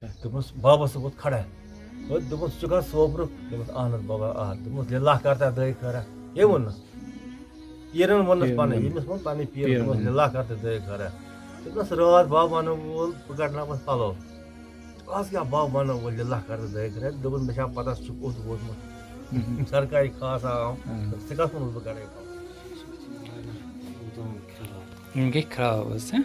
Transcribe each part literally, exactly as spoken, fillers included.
دوٚپمَس، بابا صٲب ووت کھڑا۔ دوٚپمَس، "ژٕ چھُکھ حظ سوپرُک؟" دوٚپمَس، "اہن حظ بابا، آ۔" دوٚپمَس، "لِلہ کَر تہٕ دٲے خٲرا۔" ییٚمۍ ووٚننَس۔ پیٖرَن ووٚننَس پیٖرَن پَنٕنۍ، ووٚننَس۔ ییٚمِس ووٚن پَنٕنۍ پیٖرَن، پیٖرَن دوٚپمَس، ووٚننَس۔ "لِلہ کَر تہٕ دٲے خٲرا۔" دوٚپمَس، "راتھ بابا وَنو وول، بہٕ کَڑناوَتھ پَلو۔" آز کیٛاہ بابا وَنو وول، لِلہ کَر تہٕ دٲے خٲرا؟ دوٚپُن، "مےٚ چھا پَتہ ژٕ چھُکھ اوٚت ووتمُت۔" سرکاری خاص آو، ہاں۔ ژٕ کَتھ ووٚنُتھ بہٕ کَڑَے پَلو؟ یِم گٔے خراب حظ، ہاں؟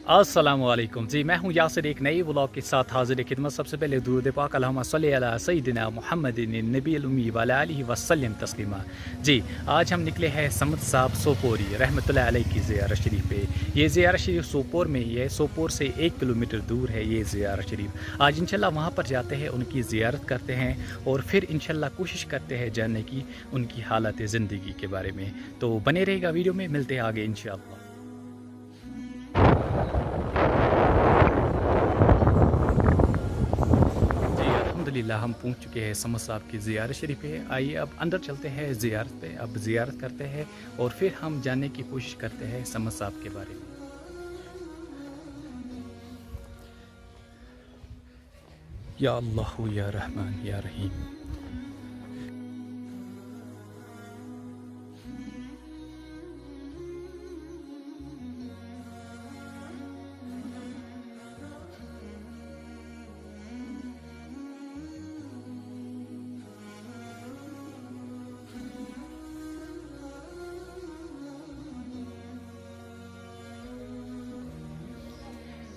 السلام علیکم جی، میں ہوں یاسر ایک نئے ولاگ کے ساتھ حاضر خدمت۔ سب سے پہلے درود پاک، اللہم صلی علی سیدنا محمد النبی الامی وعلی آلہ وسلم تسلیما۔ جی، آج ہم نکلے ہیں صمد صاحب سوپوری رحمۃ اللہ علیہ کی زیارت شریف پہ۔ یہ زیارت شریف سوپور میں ہی ہے، سوپور سے ایک کلومیٹر دور ہے یہ زیارت شریف۔ آج انشاءاللہ وہاں پر جاتے ہیں، ان کی زیارت کرتے ہیں اور پھر انشاءاللہ کوشش کرتے ہیں جاننے کی ان کی حالت زندگی کے بارے میں۔ تو بنے رہے گا ویڈیو میں، ملتے ہیں آگے انشاءاللہ۔ جی، الحمدللہ ہم پہنچ چکے ہیں صمد صاحب کی زیارت شریف پہ۔ آئیے اب اندر چلتے ہیں زیارت پہ، اب زیارت کرتے ہیں اور پھر ہم جاننے کی کوشش کرتے ہیں صمد صاحب کے بارے میں۔ یا اللہ، یا رحمان، یا رحیم۔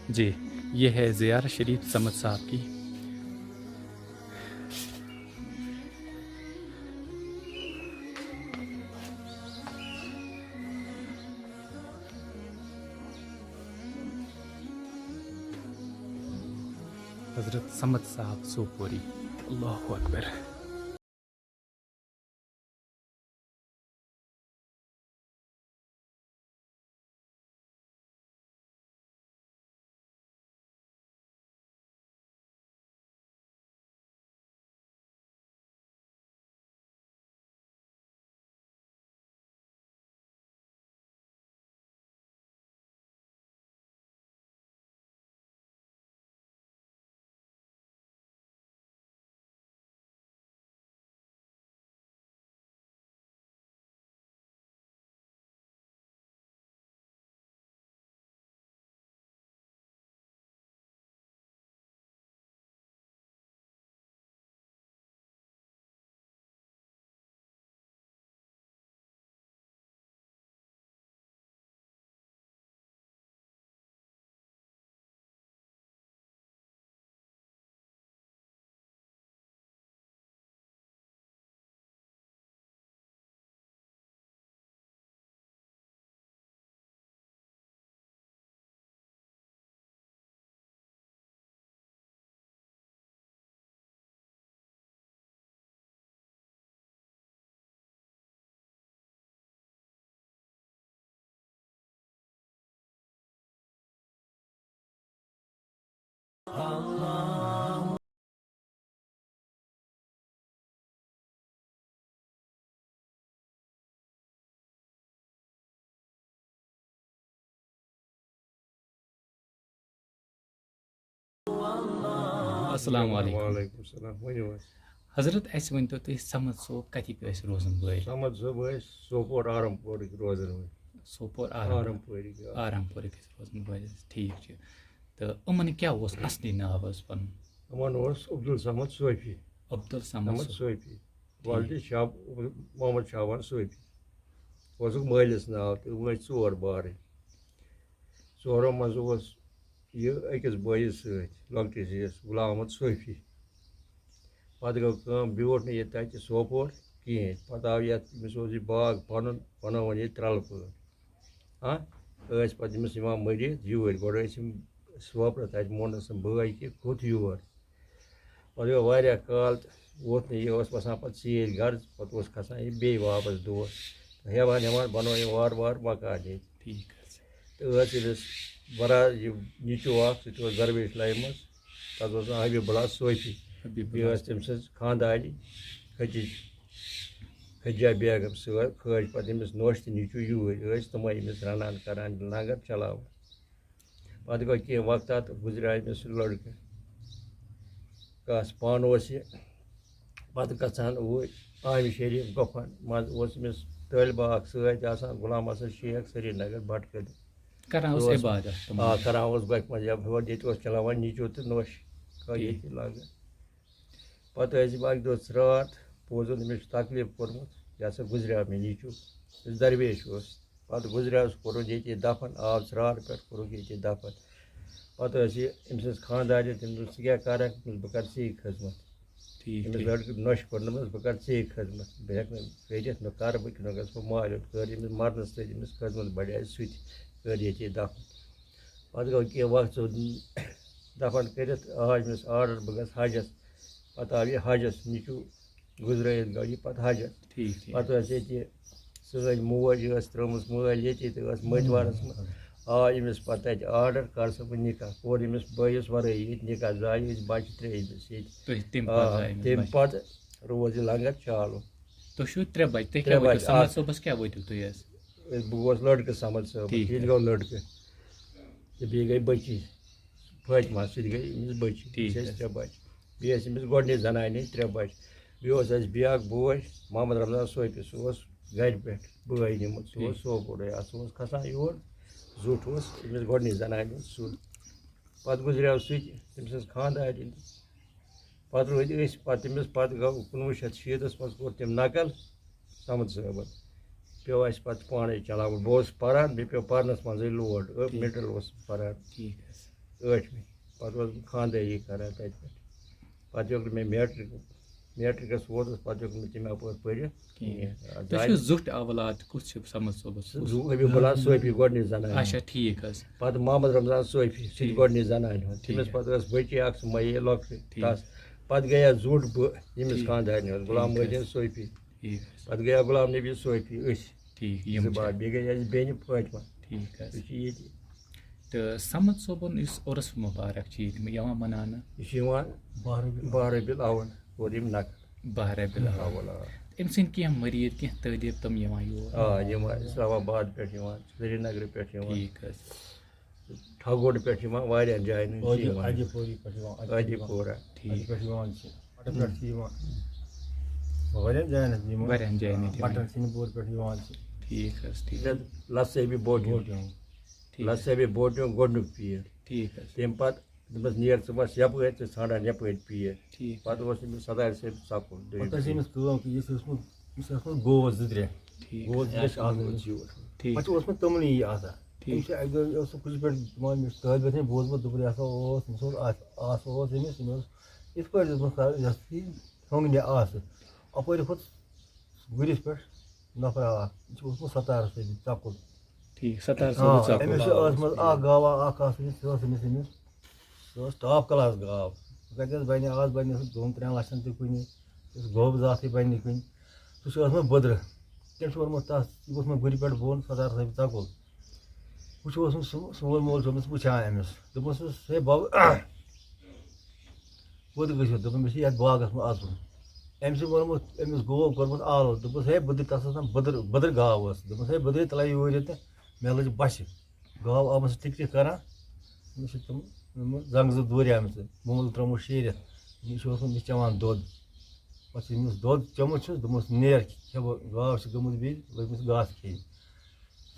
جی، یہ ہے زیارت شریف صمد صاحب کی۔ حضرت صمد صاحب سوپوری۔ اللہ اکبر۔ السلام علیکم۔ وعلیکم السلام، ؤنِو حظ۔ حضرت، اَسہِ ؤنۍتو تُہۍ، صمد صٲب کَتِکۍ ٲسۍ روزَن وٲلۍ؟ صمد صٲب ٲسۍ سوپور آرم پورٕکۍ روزَن وٲلۍ۔ سوپور آرم۔ آرم پورٕکۍ، آ۔ آرم پورٕکۍ ٲسۍ روزَن وٲلۍ حظ، ٹھیٖک چھُ۔ تہٕ یِمَن کیٛاہ اوس اَصلی ناو حظ پَنُن؟ یِمَن اوس عبدالصمد صوفی۔ عبدالصمد صمد صوفی۔ صوفی۔ ٹھیٖک۔ والدِ شاب-، محمد شابان صوفی۔ اوسُکھ مٲلِس ناو تہٕ یِم ٲسۍ ژور بارٕنۍ۔ ژورو منٛز اوس یہِ أکِس بٲیِس سۭتۍ، لۄکٹِس یِیَس، غلام محمد صوفی۔ پَتہٕ گٔو کٲم، بیوٗٹھ نہٕ یہِ تَتہِ سوپور کِہیٖنۍ۔ پَتہٕ آو یَتھ، أمِس اوس یہِ باغ پَنُن، بَنووُن ییٚتہِ ترٛلہٕ پٲٹھۍ۔ ہاں، ٲسۍ پَتہٕ أمِس یِوان مٔرِتھ یوٗرۍ۔ گۄڈٕ ٲسۍ یِم سوپرٕ تَتہِ، مونَس نہٕ بٲے کینٛہہ، کھوٚت یور۔ پَتہٕ گوٚو واریاہ کال تہٕ ووت نہٕ یہِ، اوس وَسان پَتہٕ ژیٖرۍ گَرٕ، پَتہٕ اوس کھَسان یہِ بیٚیہِ واپَس دۄہَس۔ ہٮ۪وان ہٮ۪وان بَنوو یہِ وارٕ وارٕ مکان ییٚتہِ۔ ٹھیٖک حظ۔ تہٕ ٲس أمِس برا-، یہِ نیٚچوٗ اَکھ، سُہ تہِ اوس درویش لایہِ منٛز، تَتھ اوس ناو حبیب اللہ صوفی۔ حبیب بیٚیہِ اللہ۔ ٲس تٔمۍ سٕنٛز خانٛدارِنۍ خدیج-، خدیجہ بیگم۔ سُہ حظ کھٲج پَتہٕ أمِس نوٚش تہٕ نیٚچوٗ یوٗرۍ، ٲسۍ تِمَے أمِس رَنان کَران، لنٛگَر چلاوان۔ پَتہٕ گوٚو کینٛہہ وقتہ تہٕ گُزریٛاو أمِس سُہ لٔڑکہٕ۔ کَس پانہٕ اوس یہِ پَتہٕ گژھان اوٗرۍ عامہِ شریٖف گۄپھن منٛز اوس أمِس طٲلبہٕ اَکھ سۭتۍ آسان، غلام حسن شیخ سرینگر بَٹہٕ کٔدٕل۔ کران اوس سُہ اوس عبادت تِمن۔ آ، کران اوس گۄپھِ منٛز، یا ہورٕ ییٚتہِ اوس چلاوان نیٚچوٗ تہٕ نوٚش، ٹھیٖک۔ ییٚتہِ لاگان۔ پَتہٕ ٲسۍ یِم اَکہِ دۄہ ژرٛاٹھ، بوزُن أمِس چھُ تکلیٖف کوٚرمُت، یہِ ہسا گُزریٛاو مےٚ نیٚچوٗ، یُس درویش اوس۔ پَتہٕ گُزریٛاوُس، کوٚرُن ییٚتی دفن، آو ژرٛاٹھ پٮ۪ٹھ کوٚرُکھ ییٚتی دفن۔ پَتہٕ ٲس یہِ أمۍ سٕنٛز خانٛدارِنۍ، تٔمۍ دوٚپ، "ژٕ کیٛاہ کَرَکھ؟" دوٚپمَس، "بہٕ کَرٕ ژےٚ خدمت۔" ٹھیٖک، أمِس ٹھیٖک۔ لٔڑکہٕ نۄشہِ کوٚر، دوٚپمَس، "بہٕ کَرٕ ژےٚ خدمت، بہٕ ہٮ۪کہٕ نہٕ کٔرِتھ، مےٚ کَرٕ بہٕ کِنہٕ گژھٕ بہٕ مالہِ ہُنٛد؟" کٔر أمِس مرنَس سۭتۍ أمِس خدمت، بَڑے سُہ تہِ کٔر ییٚتی دفن۔ پَتہٕ گوٚو کینٛہہ وقت سُہ دفن کٔرِتھ آو أمِس آرڈر، بہٕ گژھٕ حجس۔ پَتہٕ آو یہِ حجس، نیٚچوٗ گُزرٲیِتھ گوٚو یہِ پَتہٕ حجس۔ ٹھیٖک، ٹھیٖک۔ پَتہٕ ٲس ییٚتہِ سٲنۍ موج، یہِ ٲس ترٛٲومٕژ مٲلۍ ییٚتی تہٕ ٲس مٔتۍ وارَس منٛز۔ آو أمِس پَتہٕ تَتہِ آرڈر، "کر سا وۄنۍ نِکاح۔" کوٚر أمِس بٲیِس وَرٲیی ییٚتہِ نِکاح، زایہِ أسۍ بَچہِ ترٛےٚ أمِس ییٚتہِ۔ تُہۍ تَمہِ پَتہٕ آ، زایہِ أمِس تَمہِ بَچہِ۔ پَتہٕ روز یہِ لنگر چالوٗ۔ تُہۍ چھِو ترٛےٚ بَچہِ، تُہۍ ترٛےٚ کیٛاہ ؤتِو؟ بَچہِ، سمد اَکھ صٲبَس کیٛاہ ؤتِو تُہۍ حظ؟ بہٕ گوس لٔڑکہٕ سمد صٲبَس، ٹھیٖک یہِ تہِ حظ۔ گوٚو لٔڑکہٕ۔ تہٕ بیٚیہِ گٔے بٔچی فٲطمہ، سُہ تہِ گٔے أمِس بٔچی۔ ٹھیٖک أسۍ ٲسۍ حظ۔ ترٛےٚ بَچہِ۔ بیٚیہِ ٲسۍ أمِس گۄڈٕنِچ زنانہِ ترٛےٚ بَچہِ۔ بیٚیہِ اوس اَسہِ بیٛاکھ بوے محمد رمضان صوفی، سُہ اوس گَرِ پٮ۪ٹھ بٲے نیوٗمُت، سُہ اوس ٹھیٖک۔ سوپورے، اَتھ سُہ اوس کھسان یور، زیُٹھ اوس، أمِس گۄڈٕنِچ زنانہِ اوس سُہ۔ پَتہٕ گُزریٛاو سُہ تہِ، تٔمۍ سٕنٛز خانٛدارِنۍ۔ پَتہٕ روٗدۍ أسۍ، پَتہٕ تٔمِس، پَتہٕ گوٚو کُنوُہ شیٚتھ شیٖتَس منٛز کوٚر تٔمۍ نقل صمد صٲبَن۔ پیوٚو اَسہِ پَتہٕ پانَے چلاوُن۔ بہٕ اوسُس پَران، مےٚ پیوٚو پَرنَس منٛزٕے لوڈ۔ ٲ، ٹھیٖک۔ مِڈل اوسُس پَران۔ ٹھیٖک حظ۔ ٲٹھمہِ۔ پَتہٕ اوسُس بہٕ خانٛدٲری کَران تَتہِ پٮ۪ٹھ۔ پَتہٕ ییٚلہِ مےٚ میٹرِک، میٹرِکَس ووتُس، پَتہٕ ہیوٚک نہٕ مےٚ تَمہِ اَپٲرۍ پٔرِتھ کِہیٖنۍ۔ کینٛہہ۔ آ، تُہۍ چھِو زیادٕ زیُٹھ اولاد، کُس چھُ صمد صٲبَس؟ سُہ زُ-، حبیب اللہ صوفی گۄڈٕنِچ زنان۔ اچھا، ٹھیٖک حظ۔ پَتہٕ محمد رمضان صوفی، سُہ تہِ ٹھیٖک۔ گۄڈٕنِچ زنانہِ ہُنٛد۔ ٹھیٖک۔ تٔمِس پَتہٕ ٲس بٔچی اَکھ، سُمَیے لۄکٹٕے، ٹھیٖک۔ تَس۔ پَتہٕ گٔیَس زیُٹھ بہٕ، ییٚمِس ٹھیٖک۔ خانٛدارنہِ ٲس، غلام ٹھیٖک محی الدیٖن حظ۔ صوفی۔ ٹھیٖک حظ۔ پَتہٕ گٔیو غلام نبی صوفی، أسۍ ٹھیٖک، یِم زٕ چھِ۔ بار، بیٚیہِ گٔے اَسہِ بیٚنہِ فٲطمہ۔ ٹھیٖک حظ۔ سُہ چھِ ییٚتی۔ تہٕ صمد صٲبُن یُس عُرس مُبارک چھِ ییٚتہِ یِوان مَناونہٕ؟ یہِ چھِ یِوان بَہہ ربیع بَہہ ربیع الاول، اور یِم نقل۔ بَہہ ربیع الاول۔ الاول، آ۔ أمۍ سٕنٛدۍ کینٛہہ مٔریٖد، کینٛہہ طٲلب تِم یِوان یور؟ آ، یِوان اسلام آباد پٮ۪ٹھ یِوان، سرینگرٕ پٮ۪ٹھ یِوان۔ ٹھیٖک حظ۔ ٹھاگوڈ پٮ۪ٹھ یِوان، واریاہَن جایَن ہٕنٛدۍ چھِ اَدِ-، یِوان۔ اَدِ پوٗری پٮ۪ٹھ یِوان، اَدِ پوٗری۔ اَدِ پوٗرہ۔ ٹھیٖک۔ اَدِ پٮ۪ٹھ یِوان چھِ۔ پَٹن پٮ۪ٹھ چھِ یِوان۔ واریاہَن جایَن ہٕنٛدۍ یِوان۔ واریاہَن جایَن ہٕنٛدۍ یِوان۔ پَٹن سِنٛدپوٗر پٮ۪ٹھ یِوان چھِ۔ ٹھیٖک حظ، ٹھیٖک۔ لَس صٲبی بوٹِنٛگ۔ بوٹِنٛگ۔ ٹھیٖک۔ لَس صٲبی بوٹِنٛگ گۄڈٕنیُک پیٖر۔ ٹھیٖک حظ۔ تَمہِ پَتہٕ دوٚپمَس، "نیر ژٕ بَس یَپٲرۍ، ژٕ ژھانٛڈان یَپٲرۍ پیٖر۔" ٹھیٖک۔ پَتہٕ اوس أمِس سَدارِ صٲب ژَکُل، دوٚیِم پَتہٕ ٲس پیٖر۔ أمِس کٲم کہِ یُس اوسمُت، أمِس ٲسمُت گوٚو زٕ ترٛےٚ۔ ٹھیٖک۔ گوٚو زٕ ترٛےٚ چھِ آسان۔ یوٗت۔ ٹھیٖک۔ پَتہٕ چھُ اوسمُت تِمنٕے یہِ آسان۔ ٹھیٖک۔ تٔمِس چھُ اَکہِ دۄہ اوس سُہ کُجہِ پٮ۪ٹھ دِوان، مےٚ چھُ طٲلبہِ علمہِ بوٗزمُت، دوٚپُن، یہِ ہسا اوس، أمِس اوس آس-، آسہٕ اوس أمِس، أمۍ اوس یِتھ پٲٹھۍ دیُتمُت خبر، یۄس یہِ ہیوٚنٛگ مےٚ آسہٕ۔ اَپٲرۍ کھوٚت گُرِس پٮ۪ٹھ نفرا اکھ، یہِ چھُ اوسمُت ستارس سۭتۍ ژکُل۔ ٹھیٖک، ستار آ، صٲبُن ژکُل۔ أمِس چھِ ٲسمٕژ اکھ گاوا اکھ آسمٕژ، سۄ ٲس أمِس، أمِس، سۄ ٲس ٹاپ کلاس گاو۔ سۄ کَتہِ ٲس بَنہِ، آز بَنہِ سُہ دۄن ترٛٮ۪ن لَچھَن تہِ کُنہِ، یُس گوٚب ذاتٕے بَنہِ نہٕ کُنہِ۔ سُہ چھُ اوسمُت بٕدرٕ۔ تٔمۍ چھُ ووٚنمُت تَس، یہِ اوس مےٚ گُرِ پٮ۪ٹھ بوٚن، ستار صٲبہِ ژکُل۔ وٕچھو اوسمُت سُہ، سون مول چھُ أمِس وٕچھان أمِس۔ دوٚپمَس، "ہے بَبہٕ، کوٚت گٔژھِو؟" دوٚپُن، "مےٚ چھُ یَتھ باغَس منٛز اَژُن۔" أمۍ چھُ ووٚنمُت، أمِس گوٚو کوٚرمُت آلو۔ دوٚپمَس، "ہے بٕدٕر، تَس ٲس نہ بٕدٕر، بٕدٕر گاو ٲس۔" دوٚپمَس، "ہے بٕدرِ، تَلہ یوٗرۍ یہِ تہٕ مےٚ لٔج بۄچھِ۔" گاو آمٕژ ٹِک ٹِک کَران۔ أمِس چھِ تِم، یِم زنٛگہٕ زٕ دوٗرے آمٕژ، مومل ترٛوومُت شیٖرِتھ۔ یہِ چھُ اوسمُت، مےٚ چھِ چٮ۪وان دۄد۔ پَتہٕ چھُ أمِس دۄد چوٚمُت چھُس، دوٚپمَس، "نیر، کھٮ۪مو۔" گاو چھِ گٔمٕژ بیٚیہِ، لٔجمٕژ گاسہٕ کھیٚنہِ۔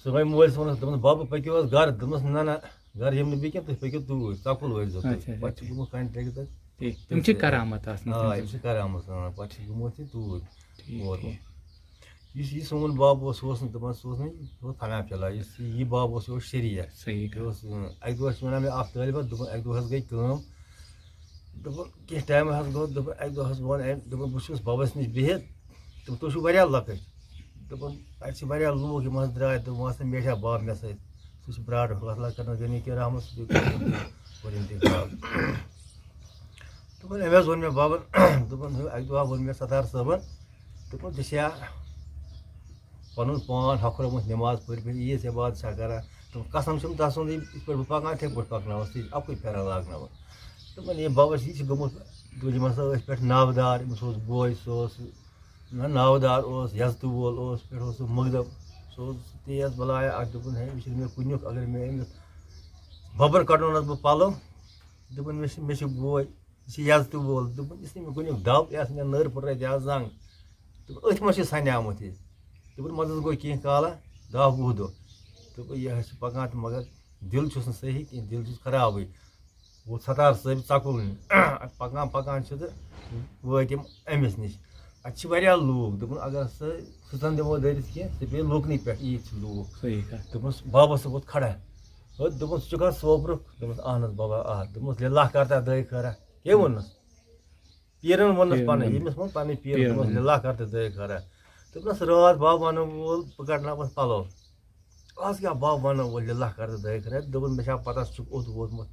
صُبحٲے مٲلۍ صٲبَن دوٚپمَس، "بَبہٕ، پٔکِو حظ گَرٕ۔" دوٚپمَس، "نہ، نہ، گَرٕ یِم نہٕ بہٕ کینٛہہ، تُہۍ پٔکِو توٗرۍ، ژَکُل وٲلۍ زیو تُہۍ۔" اچھا، اچھا، پَتہٕ چھِ ٹھیٖک۔ گوٚمُت کَنہِ ٹرٛیکہِ تَتہِ۔ ٹھیٖک، تِم چھِ کرامت آسان آ، تِم یِم چھِ۔ چھِ کرامت آسان، پَتہٕ چھِ گوٚمُت یہِ توٗرۍ۔ ٹھیٖک، ووتمُت۔ ٹھیٖک۔ یُس یہِ سون بَب اوس، سُہ اوس نہٕ دَپان، سُہ اوس نہٕ، سُہ اوس پھَلیٛان پھِلیٛان۔ یُس یہِ بَب اوس، یہِ اوس شریٖف۔ صحیح یہِ کَتھ۔ اوس، اۭں، اَکہِ دۄہ چھِ وَنان مےٚ اَکھ طٲلب علم، دوٚپُن، اَکہِ دۄہ حظ گٔے کٲم، دوٚپُن، کینٛہہ ٹایمہ حظ گوٚو، دوٚپُن، اَکہِ دۄہ حظ ووٚن أمۍ، دوٚپُن، "بہٕ چھُس بَبَس نِش بِہِتھ۔" دوٚپُن، "تُہۍ چھِو واریاہ لۄکٕٹۍ۔" دوٚپُن، "اَتہِ چھِ واریاہ لوٗکھ، یِم حظ درٛاے۔" دوٚپمَس، "مےٚ چھا بَب مےٚ سۭتۍ؟" سُہ چھُ پرٛارُن، اللہ تعالیٰ کَرنَس غنی کہِ رحمت، سُہ دیُت کوٚر اِنتِقال۔ دوٚپُن، أمۍ حظ ووٚن مےٚ بَبَن، دوٚپُن، "اَکہِ دۄہ ووٚن مےٚ ستار صٲبَن، دوٚپُن، ژےٚ چھےٚ پَنُن پان ہۄکھرومُت، نٮ۪ماز پٔرۍ پٔرۍ عیٖد عبادت چھا کَران؟" دوٚپُن، "قسم چھُم تَس سُنٛدٕے، یِتھ پٲٹھۍ بہٕ پَکان، تِتھَے پٲٹھۍ پَکناوَس ژٕ، اَکُے پھٮ۪رَن لاگناوَن۔" دوٚپُن، "ہے بَبَس، یہِ چھِ گٔمٕژ، یِم ہسا ٲسۍ پٮ۪ٹھ ناودار، أمِس اوس بوے، سُہ اوس نہ ناودار اوس، یزتہٕ وول اوس، پٮ۪ٹھ اوس سُہ مخدم، سُہ اوس تیز بلایا اکھ، دوٚپُن، ہے، یہِ چھُنہٕ مےٚ کُنیُک، اگر مےٚ أمِس بۄبرٕ کَڑنوونَس بہٕ پَلو، دوٚپُن، "مےٚ چھِ، مےٚ چھِ بوے، یہِ چھِ یَزتہٕ وول۔" دوٚپُن، "یُس نہٕ مےٚ گۄڈٕنیُک دَب، یہِ آسہِ مےٚ نٔر پھٕٹرٲیِتھ یا زَنٛگ۔" دوٚپُن، "أتھۍ منٛز چھِ سَنیٛامُت یہِ۔" دوٚپُن، "منٛزَس گوٚو کینٛہہ کالا، دَہ وُہ دۄہ۔" دوٚپُن، "یہِ حظ چھِ پَکان تہٕ مگر دِل چھُس نہٕ صحیح کینٛہہ، دِل چھُس خرابٕے۔" ووت ستار صٲب ژکُل نِش۔ پکان پکان چھِ تہٕ وٲتۍ یِم أمِس نِش۔ اَتہِ چھِ واریاہ لوٗکھ۔ دوٚپُن، "اگر سُہ سٕژن دِمو دٲرِتھ کینٛہہ، سُہ پیٚیہِ لوٗکنٕے پٮ۪ٹھ، ییٖتۍ چھِ لوٗکھ۔" صحیح کَتھ۔ دوٚپمَس، بابَس سُہ ووت کھڑا۔ ہو، دوٚپُن، "ژٕ چھُکھ حظ سوپرُک؟" دوٚپمَس، "اَہن حظ بابا، آ۔" دوٚپمَس، "لِلہ کر تہٕ دٲے خٲرا۔" کیٛاہ ووٚننَس؟ پیٖرَن ووٚننَس پیٖرَن پَنٕنۍ، ووٚننَس۔ ییٚمِس ووٚن پَنٕنۍ پیٖر، پیٖرَن دوٚپمَس، ووٚننَس۔ "لِلہ کر تہٕ دٲے خٲرا۔" دوٚپنَس، "راتھ بابا وَنَن وول، بہٕ کَڑناوَتھ پَلو۔" آز کیٛاہ بہٕ وَنہٕ وۄنۍ لِلہ کَرٕ تہٕ دٲے خٲرا، دوٚپُن، "مےٚ چھا پَتہ ژٕ چھُکھ اوٚت ووتمُت،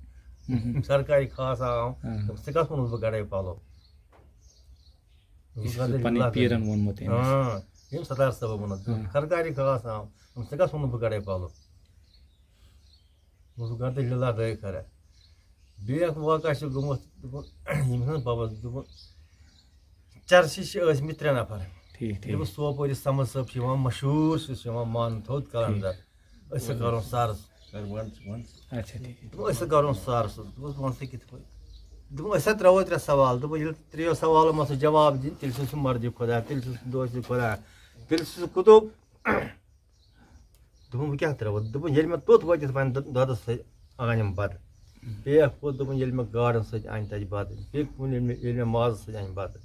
مہم۔ سرکاری خاص آو۔" آ۔ دوٚپُن، "ژےٚ کَس ووٚنُتھ بہٕ گَڑَے پَلو؟" یہِ چھُ پَنٕنۍ پیٖرَن ووٚنمُت أمِس۔ آ، ییٚمۍ ستار صٲبَن ووٚنُتھ، آ۔ "سرکاری خاص آو۔" دوٚپُن، "ژےٚ کَس ووٚنُتھ بہٕ گَڑَے پَلو؟" دوٚپُن، "گَڑٕ تہٕ لِلہ دٲے خٲرا۔" بیٚیہِ اَکھ واقعہ چھُ گوٚمُت، دوٚپُن، ییٚمِس حظ بَبَس دوٚپُن، چرسی چھِ ٲسۍ مٕتۍ ترٛےٚ نفر۔ ٹھیٖک، ٹھیٖک۔ دوٚپُن، سوپورِ صمد صٲب چھِ یِوان مشہوٗر، سُہ چھُ یِوان ماننہٕ تھوٚد قلندر۔ ٹھیٖک۔ أسۍ سا کَرون سرس۔ اچھا، ٹھیٖک۔ دوٚپُن، "أسۍ سا کَرون سرس۔" دوٚپُس، "وَن سا کِتھ پٲٹھۍ؟" دوٚپُن، "أسۍ سا ترٛاوو ترٛےٚ سوال۔" دوٚپُن، "ییٚلہِ ترٛیٚیو سوالو منٛز سُہ جواب دِنۍ، تیٚلہِ چھُ سُہ مردِ خۄدا، تیٚلہِ چھُ سُہ دوستِ خۄدا، تیٚلہِ چھُ سُہ کُتُب۔" دوٚپُن، "وۄنۍ کیٛاہ ترٛاوَو؟" دوٚپُن، "ییٚلہِ مےٚ توٚت وٲتِتھ وَنہِ دۄ-، دۄدَس سۭتۍ اَنٕنۍ بَتہٕ۔" بیٚیہِ اَکھ پوٚت دوٚپُن، "ییٚلہِ مےٚ گاڈَن سۭتۍ اَنہِ تَتہِ بَتہٕ۔" بیٚیہِ ووٚن، "ییٚلہِ مےٚ، ییٚلہِ مےٚ مازَس سۭتۍ اَنہِ بَتہٕ۔"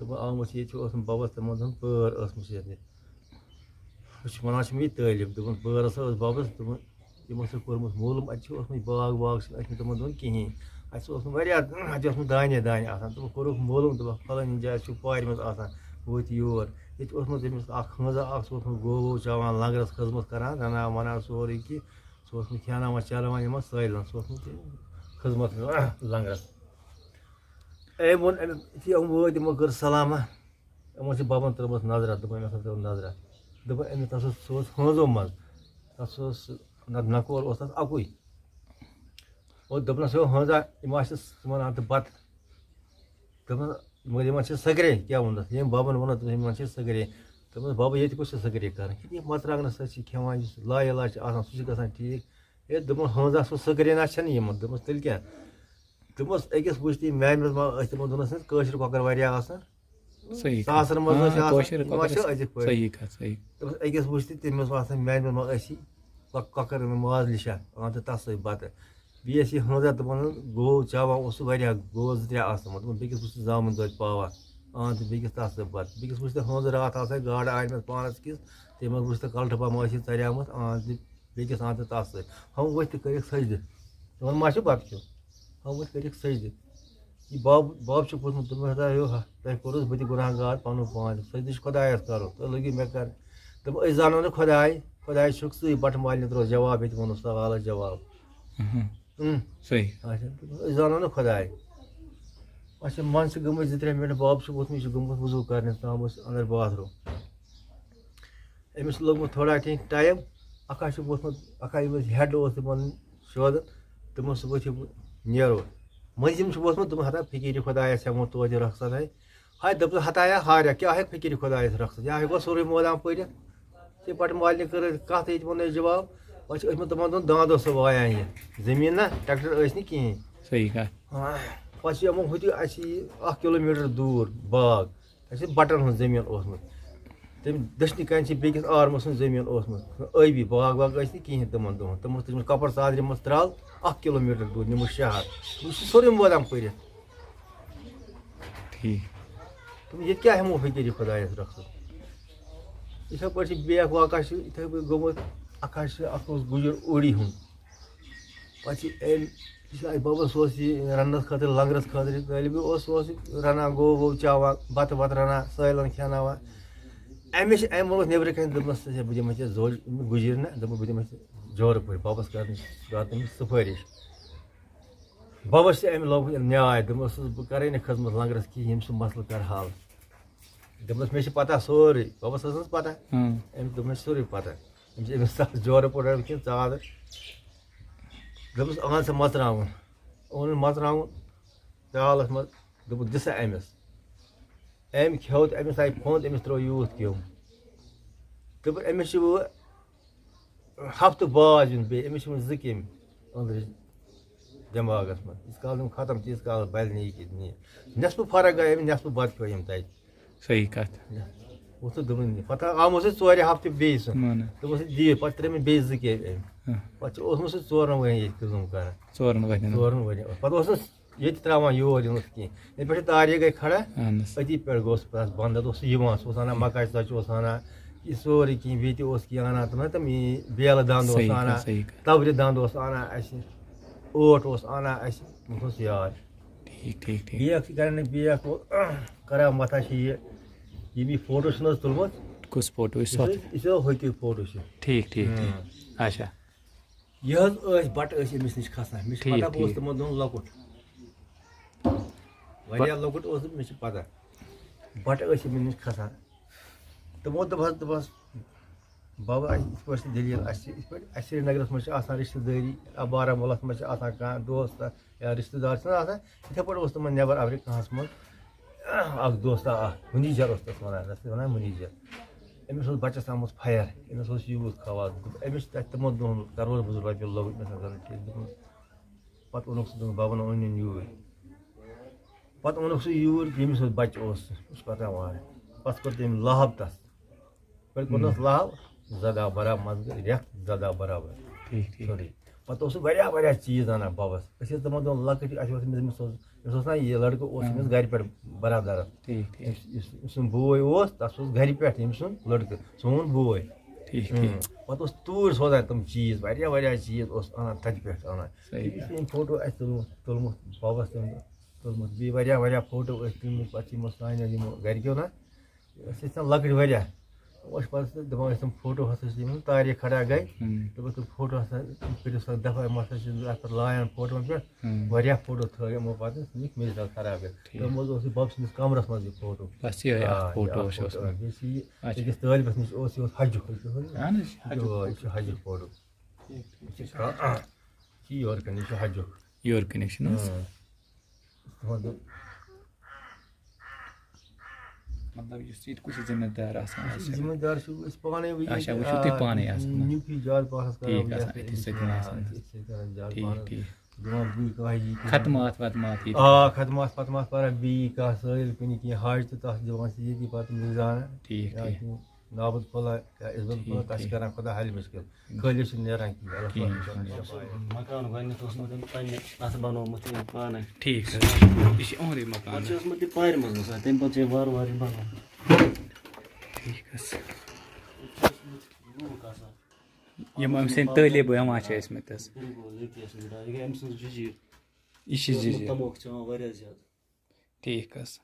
دوٚپُن، آمُت چھِ ییٚتہِ چھُ اوسمُت بَبَس تِمَن دۄہَن پٲر ٲسمٕژ ییٚتہِ۔ أسۍ چھِ وَنان چھِ مےٚ یہِ طٲلب۔ دوٚپُن، پٲرَس ٲس بَبَس، دوٚپُن، تِمو چھُ کوٚرمُت معلوٗم، اَتہِ چھُ اوسمُت باغ واغ، چھُ اَتہِ نہٕ تِمَن دۄہَن کِہیٖنۍ۔ اَتہِ چھُ اوسمُت واریاہ، اَتہِ چھُ اوسمُت دانہِ دانہِ آسان۔ تِمو کوٚرُکھ معلوٗم، دوٚپُکھ، "فلٲنی جایہِ چھُ پارِ منٛز آسان، وٲتِو یور۔" ییٚتہِ چھُ اوسمُت تٔمِس اَکھ ہٲنزا اَکھ، سُہ اوسمُت گوٚو ووٚو چاوان، لنٛگرَس خدمت کَران، رَنان وَنان سورُے کینٛہہ۔ سُہ اوس نہٕ کھٮ۪ناوان چٮ۪ناوان یِمَن سٲیلَن، سُہ اوس نہٕ تِم خدمت لنٛگرَس۔ أمۍ ووٚن، أمۍ، یُتھُے یِم وٲتۍ، یِمو کٔر سلامہ، یِمو چھِ بَبَن ترٲومٕژ نظرہ، دوٚپُن، "أمۍ ہسا ترٲو نظرہ۔" دوٚپُن، "أمِس نہ سا سُہ اوس ہٲنزو منٛز، تَتھ سُہ اوس، نہ نَکور اوس تَتھ اَکُے۔" اور دوٚپنَس، "ہو ہٲنزا، یِم آسہِ ژٕ وَنان تہٕ بَتہٕ۔" دوٚپُن، "مگر یِمَن چھِ سگرے۔" کیٛاہ ووٚنُس؟ ییٚمۍ بَبَن ووٚنُن، دوٚپُن، "یِمَن چھِ سگرے۔" دوٚپمَس، "بَبہٕ، ییٚتہِ کُس چھِ سگرے کَران؟ یہِ مرژٕوانٛگنَس سۭتۍ چھِ کھٮ۪وان، یُس لا علاج چھِ آسان، سُہ چھِ گژھان ٹھیٖک۔" ہے، دوٚپُن، ہٲنز اَکھ سُہ سگرے نہ چھَنہٕ یِمَن۔ دوٚپمَس، "تیٚلہِ کیٛاہ؟" دوٚپمَس، أکِس وٕچھ تہِ میٛانہِ منٛز ما ٲسۍ تِمَن دۄہَن ٲسۍ نہٕ کٲشِر کۄکَر واریاہ آسان۔ صحیح کَتھ۔ ساسَن منٛز ہاں، ٲسۍ آسان، کٲشِر یِم کۄکَر ٲسۍ چھِ أزِکۍ پٲٹھۍ۔ صحیح کَتھ، صحیح۔ دوٚپمَس، أکِس وٕچھ تہِ تٔمِس اوس آسان میٛانہِ منٛز ما ٲسی کۄ-، کۄکَر ماز لِشا، اَنان تہٕ تَتھ سۭتۍ بَتہٕ۔ بیٚیہِ ٲسۍ یہِ ہٲنزا تِمَن گوٚو چاوان اوس سُہ واریاہ، گوٚو زٕ ترٛےٚ آسہٕ تِمَن۔ دوٚپُن، بیٚکِس وٕچھ ژٕ زامُت دۄد پاوا، اَن تہٕ بیٚکِس تَتھ سۭتۍ بَتہٕ۔ بیٚکِس وٕچھ تہٕ ہٲنزٕ راتھ آسہٕ گاڈٕ آنِمَژٕ پانَس کِس، تٔمۍ حظ وٕچھ تہٕ کَلہٕ ٹھوٚپا ما ٲسِتھ ژَریمٕژ، اَن تہٕ بیٚکِس اَن تہٕ تَتھ سۭتۍ۔ ہُم ؤتھۍ تہٕ کٔرِکھ سٔجدٕ۔ تِمَن ما چھُ بَتہٕ کھیوٚن؟ ہُم ؤتھۍ کٔرِکھ سٔجدٕ۔ یہِ باب، باب چھُ پوٚتمُت، دوٚپمَس، "ہتا ہیو ہا، تۄہہِ کوٚروٕ بہٕ تہِ گُناہ گار پَنُن پان، سٔجدٕ چھُ خۄدایَس کَرُن، تُہۍ لٔگِو مےٚ کَرٕنۍ۔" دوٚپُن، "أسۍ زانو نہٕ خۄداے، خۄداے چھُکھ ژٕے۔" بَٹہٕ مالنہِ ترٛوو جواب، ییٚتہِ ووٚنُس سوالَس جواب۔ اہم۔ اۭں۔ صحیح۔ اچھا، أسۍ زانو نہٕ خۄداے۔ اچھا، منٛزٕ چھِ گٔمٕتۍ زٕ ترٛےٚ مِنٹ، باب چھُ ووٚتھمُت، یہِ چھُ گوٚمُت وضوٗ کرنہِ تام، أسۍ اَندر باتھ روٗم۔ أمِس لوٚگمُت تھوڑا کینٛہہ ٹایم، اَکھ ہا چھُ ووٚتھمُت، اَکھ ہا ییٚمِس ہٮ۪ڈ اوس تِمن شودَن، تِمو سُہ ؤتھِو نیرو۔ مٔنٛزِم چھُ ووٚتھمُت، دوٚپمُت، "ہتا فقیٖرِ خۄدایَس ہٮ۪مو توتہِ رۄخصت ہے۔" ہاے، دوٚپُس، "ہتا یا ہاریا، کیٛاہ ہٮ۪کہِ فقیٖرِ خۄدایَس رۄخصت؟ یا ہٮ۪کو سورُے مٲدان پٔرِتھ۔" تہٕ پَتہٕ مالنہِ کٔر اَسہِ کَتھ، ییٚتہِ ووٚن اَسہِ جواب، پَتہٕ چھِ ٲسۍ مٕتۍ تِمَن دۄہَن دانٛدو سۭتۍ وایان یہِ زٔمیٖن نا، ٹرٛیکٹَر ٲسۍ نہٕ کِہیٖنۍ۔ صحیح کَتھ۔ آ، پَتہٕ چھِ یِمو ہُتہِ اَسہِ یہِ اَکھ کِلوٗ میٖٹَر دوٗر باغ، اَسہِ چھِ بَٹَن ہُنٛد زٔمیٖن اوسمُت۔ تَمہِ دٔچھنہِ کَنہِ چھِ بیٚکِس آرمہٕ سُنٛد زٔمیٖن اوسمُت۔ ٲبی باغ واغ ٲسۍ نہٕ کِہیٖنۍ تِمَن دۄہَن۔ تِمو تُجمَژٕ کۄپَر ژادرِ منٛز ترٛال اَکھ کِلوٗ میٖٹَر دوٗر، نِمُت شہر۔ یہِ چھُ سورُے مٲدان پٔرِتھ۔ ٹھیٖک۔ دوٚپُن، "ییٚتہِ کیٛاہ ہٮ۪مو فقیٖرِ خۄدایَس رۄخصت؟" یِتھَے پٲٹھۍ چھِ بیٚیہِ اَکھ واقعہ چھِ یِتھَے پٲٹھۍ گوٚمُت، اَکھ حظ چھِ، اَکھ اوس گُجُر اوٗڑی ہُنٛد۔ پَتہٕ چھِ أمۍ، یہِ چھِ اَسہِ بَبَس اوس یہِ رَننَس خٲطرٕ، لنٛگرَس خٲطرٕ یہِ طٲلبہِ اوس، سُہ اوس یہِ رَنان، گوٚو ووٚو چاوان، بَتہٕ وَتہٕ رَنان، سٲیلَن کھٮ۪ناوان۔ أمِس چھِ، أمۍ ووٚنُس نیٚبرٕ کَنہِ، دوٚپمَس، "ژےٚ چھےٚ بہٕ دِمَے ژےٚ زوج، گُجِر نہ، دوٚپمَس، بہٕ دِمَے ژےٚ جورٕ پٲٹھۍ، بَبَس کَرنٕچ، کَرنٕچ سُفٲرِش۔" بَبَس چھِ اَمہِ لوٚگمُت نیاے، دوٚپمَس، "بہٕ کَرَے نہٕ خدمت لنٛگرَس کِہیٖنۍ، ییٚمہِ سُہ مسلہٕ کَرٕ حل۔" دوٚپمَس، "مےٚ چھِ پَتہ سورُے۔" بَبَس ٲسٕس پَتہ۔ ہاں۔ أمِس دوٚپ، "مےٚ چھِ سورُے پَتہ۔" أمِس چھِ أمِس تَتھ جورٕ پوٚٹھ أمِس کِنہٕ ژادٕ۔ دوٚپمَس، "اَن سا مَرژٕوانٛگُن۔" اوٚنُن مَرژٕوانٛگُن پیالَس منٛز، دوٚپُن، "دِ سا أمِس۔" أمۍ کھیوٚو تہٕ أمِس آیہِ پھۄنٛد، أمِس ترٛوو یوٗتھ کیوٚم۔ دوٚپُن، أمِس چھِ وۄنۍ ہفتہٕ بعد یُن بیٚیہِ، أمِس چھِ وۄنۍ زٕ کیٚمۍ أنٛدرٕ۔ دٮ۪ماغَس منٛز، ییٖتِس کالَس یِم ختم چھِ، ییٖتِس کالَس بَلہِ نہٕ یہِ کِہیٖنۍ۔ نٮ۪صفہٕ فرق گٔے أمِس، نٮ۪صفہٕ بَتہٕ کھیوٚو أمۍ تَتہِ۔ صحیح کَتھ۔ اوس نہٕ دوٚپُن یہِ۔ پَتہٕ آمُت سُہ ژورِ ہفتہٕ بیٚیہِ سُہ۔ اہن۔ دوٚپُن سُہ دِیِو، پَتہٕ ترٛٲوۍ مےٚ بیٚیہِ زٕ کیب أمۍ۔ ہاں۔ پَتہٕ چھُ اوسمُت سُہ ژورَن ؤرِین ییٚتہِ کٲم کَران۔ ژورَن ؤرِین۔ ژورَن ؤرِین۔ پَتہٕ اوس نہٕ ییٚتہِ ترٛاوان یور یِنَس کینٛہہ۔ ییٚتہِ پٮ۪ٹھ یہِ تاریٖخ گٔے کھڑا، اہن حظ۔ أتی پٮ۪ٹھ گوٚو سُہ پَتہٕ بنٛد۔ تَتہِ اوس سُہ یِوان، سُہ اوس اَنان مَکاے ژۄچہِ، اوس اَنان یہِ سورُے کینٛہہ، بیٚیہِ تہِ اوس کینٛہہ اَنان۔ تِم نہ تِم یہِ بیلہٕ دَنٛد اوس صحیح کَتھ، اَنان، صحیح کَتھ۔ تَورِ دَنٛد اوس اَنان اَسہِ، اوٹ اوس اَنان اَسہِ، بہٕ اوسُس یاد۔ ٹھیٖک، ٹھیٖک، ٹھیٖک۔ بیکھ چھِ کَران، بیکھ اوس کَران، وۄتھان چھِ یہِ، یِم یہِ فوٹو چھِنہٕ حظ تُلمُت؟ کُس فوٹو؟ یُس یُس سۄتھ؟ حظ، یُس حظ ہوٚتیُک فوٹو چھُ۔ ٹھیٖک، ٹھیٖک، ٹھیٖک۔ ہُم۔ اچھا۔ یہِ حظ ٲسۍ بَٹہٕ ٲسۍ أمِس نِش کھسان۔ مےٚ چھِ ٹھیٖک، پَتہ، بہٕ اوسُس ٹھیٖک۔ تِمَن دۄہَن لۄکُٹ۔ واریاہ لۄکُٹ اوسُس، مےٚ چھِ پَتہ۔ بَٹہٕ ٲسۍ أمِس نِش کھسان۔ تِمو دوٚپ حظ، دوٚپہَس، "بابا، اَسہِ یِتھ پٲٹھۍ چھِ دٔلیٖل، اَسہِ چھِ یِتھ پٲٹھۍ، اَسہِ سرینگرَس منٛز چھِ آسان رِشتہٕ دٲری، بارہمولہَس منٛز چھِ آسان کانٛہہ دوست یا رِشتہٕ دار چھِنہ آسان، یِتھَے پٲٹھۍ اوس تِمَن نٮ۪بَر اَفریٖقاہَس منٛز اَکھ دوستہ اَکھ، مُنیٖجَر اوس تَس وَنان، تَس ٲسۍ وَنان مُنیٖجَر۔ أمِس اوس بَچَس آمُت فَیَر، أمِس اوس یوٗت خواص، دوٚپ، أمِس چھِ تَتہِ تِمَن دۄہَن کَرور بٔزُر رۄپیہِ لوٚگمُت، مےٚ چھَنہٕ تَران ٹھیٖک، دوٚپمَس، پَتہٕ اوٚنُکھ سُہ، دوٚپُن، بابَن اوٚن نِن یوٗرۍ۔ پَتہٕ اوٚنُکھ سُہ یوٗرۍ، ییٚمِس اوس بَچہٕ اوس، سُہ اوس پَکان وارٕ۔ پَتہٕ کوٚر تٔمۍ لَہَب تَس۔ پَتہٕ کوٚرنَس ہُم۔ لَہَب، زٕ دۄہ برابر، منٛزٕ گٔے رٮ۪تھ زٕ دۄہ برابر۔ ٹھیٖک، ٹھیٖک۔ سورُے۔ پَتہٕ اوس سُہ واریاہ، واریاہ چیٖز اَنان بَبَس۔ أسۍ ٲسۍ دَپان، دَپان، لۄکٕٹۍ، اَسہِ اوس أمِس، أمِس اوس، أمِس اوس نہ یہِ لٔڑکہٕ اوس ہاں۔ أمِس گَرِ پٮ۪ٹھ برادَرَس۔ ٹھیٖک، ٹھیٖک۔ أمِس، یُس، یُس سُنٛد بوے اوس، تَس اوس گَرِ پٮ۪ٹھ أمۍ سُنٛد لٔڑکہٕ، سون بوے۔ ٹھیٖک، ٹھیٖک۔ ہُم۔ پَتہٕ اوس توٗرۍ سوزان تِم چیٖز، واریاہ، واریاہہ چیٖز اوس اَنان تَتہِ پٮ۪ٹھ اَنان۔ صحیح یہِ کَتھ۔ چھِ أمۍ فوٹو اَسہِ تُلمُت، تُلمُت، بابَس تٔمۍ تُلمُت، بیٚیہِ واریاہ، واریاہ فوٹو ٲسۍ تُلمٕتۍ، پَتہٕ چھِ یِمو سانیو یِمو گَرِکیو نہ، أسۍ ٲسۍ آسان لۄکٕٹۍ واریاہ، أسۍ پَتہٕ ٲسۍ دَپان ٲسۍ تِم فوٹو ہَسا چھِ یِمَن تاریٖخ کھڑا گٔے، ہُم۔ دوٚپُکھ تِم فوٹو ہَسا کٔرِو سا دَفا، یِم ہَسا چھِ اَتھ پٮ۪ٹھ لایان فوٹوَن پٮ۪ٹھ، ہُم۔ واریاہ فوٹو تھٲے یِمو پَتہٕ، یِم چھِ مےٚ زیادٕ خراب گٔے۔ ٹھیٖک۔ تِمو منٛز اوس یہِ بَب سٕنٛدِس کَمرَس منٛز یہِ فوٹو۔ بَس یِہوٚے اَکھ آ، فوٹو یہِ اَکھ اوس فوٹو۔ اوسمُت۔ بیٚیہِ چھِ یہِ أکِس طٲلبَس نِش اوس یہِ اوس حَجُک۔ اَہَن حظ، یہِ چھُ حَجُک یہِ چھُ فوٹو۔ حَجُک فوٹو۔ ٹھیٖک، ٹھیٖک۔ یہِ چھُ یہِ چھُ یورٕ کَنہِ، یہِ چھُ حَجُک۔ یورٕ کَنہِ چھُنہٕ حظ؟ اۭں۔ تِمَن دوٚپ، مطلب، یُس ییٚتہِ کُس ذِمہٕ دار آسان یُس آسہِ؟ ذِمہٕ دار چھُ أسۍ پانَے وٕنکیٚن اچھا، تہِ، وٕچھِو تُہۍ آ، پانَے آسان، نہ؟ نیُک ہی زیادٕ پانَس کران ٹھیٖک وٕنکیٚس آسان، تہِ أتھی أمِس سۭتۍ سۭتۍ، آسان، آ، نہ؟ أتھی سۭتۍ کران زیادٕ ٹھیٖک، پانَس۔ ٹھیٖک۔ دِوان بٕے کانٛہہ یی کینٛہہ۔ ختمات وتمات ییٚتہِ۔ آ، ختمات وتمات پَران بیٚیہِ کانٛہہ سٲیِل کُنہِ کینٛہہ حاج تہٕ تَتھ دِوان چھِ ییٚتی پَتہٕ مِزانہ۔ ٹھیٖک، یا ٹھیٖک۔ کینٛہہ نابُد پھوٚلہ یا اِزبَنٛد ٹھیٖک، پھوٚلہ، تَتھ چھِ ٹھیٖک۔ کران خۄدا حل مُشکِل۔ خٲلی چھُنہٕ نیران کِہیٖنۍ۔ اللہ کِہیٖنۍ پاکَن چھُنہٕ چھُنہٕ نیران۔ مکان گۄڈٕنٮ۪تھ اوسمُت أمۍ پنٛنہِ اَتھٕ بنوومُت یہِ پانَے۔ ٹھیٖک حظ۔ یہِ چھِ یِہُنٛدُے مکان۔ پَتہٕ چھِ ٲسمٕژ یہِ پارِ منٛز بَسان، تَمہِ پَتہٕ چھِ أمۍ وارٕ وارٕ یہِ بَنوومُت۔ ٹھیٖک حظ۔ ییٚتہِ چھِ ٲسمٕتۍ لوٗکھ آسان۔ یِم أمۍ سٕنٛدۍ طٲلب یِوان چھِ ٲسمٕتۍ حظ۔ بِلکُل، ییٚتی ٲسمٕتۍ، یہِ گٔے أمۍ سٕنٛز جٔزیٖر۔ یہِ چھِ یہِ اوسمُت جٔزیٖر۔ تَموکھ چٮ۪وان واریاہ زیادٕ۔ ٹھیٖک حظ۔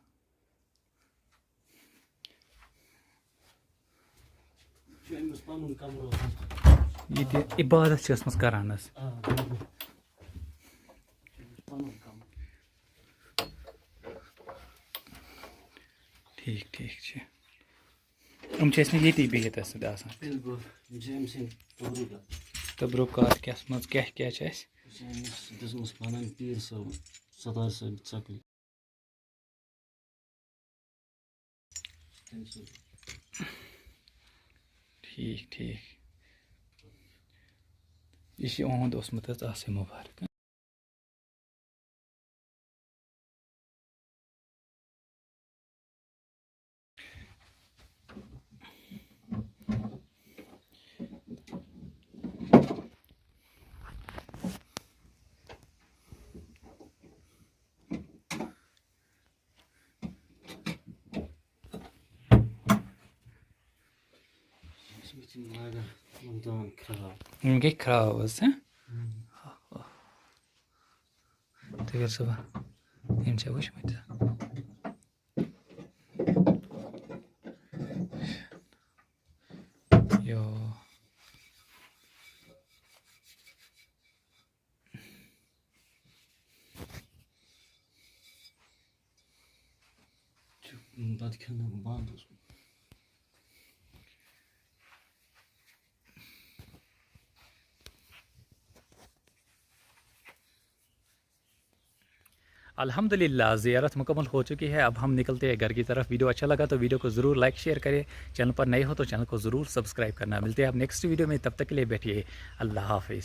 چھُ أمِس پَنُن کَمرٕ اوسمُت۔ ییٚتہِ عبادت چھِ ٲسمٕژ کران حظ۔ آ، بِلکُل۔ چھُ أمِس پَنُن کَمرٕ۔ ٹھیٖک، ٹھیٖک چھِ۔ یِم چھِ ٲسمٕتۍ ییٚتی بِہِتھ حظ سیوٚد آسان۔ بِلکُل۔ یِم چھِ أمۍ سٕنٛدۍ تبرُکات۔ تبرُکات کیٛاہ منٛز کیٛاہ کیٛاہ چھِ اَسہِ؟ یہِ چھِ أمِس دِژمٕژ پَنٕنۍ پیٖر صٲبَن، ستار صٲب ژَکلہِ۔ ٹھیٖک، ٹھیٖک۔ یہِ چھُ یِہُنٛد اوسمُت حظ عاصم مُبارک۔ یِم گٔے خراب حظ، ہہ؟ تُہۍ کٔرِو صُبحن، یِم چھا وٕچھمٕتۍ؟ یو۔ چھُ بَتہٕ کھیوٚن بنٛد اوسمُت۔ الحمدللہ، زیارت مکمل ہو چکی ہے، اب ہم نکلتے ہیں گھر کی طرف۔ ویڈیو اچھا لگا تو ویڈیو کو ضرور لائک شیئر کریں، چینل پر نئے ہو تو چینل کو ضرور سبسکرائب کرنا۔ ملتے ہیں آپ نیکسٹ ویڈیو میں، تب تک کے لیے بیٹھیے، اللہ حافظ۔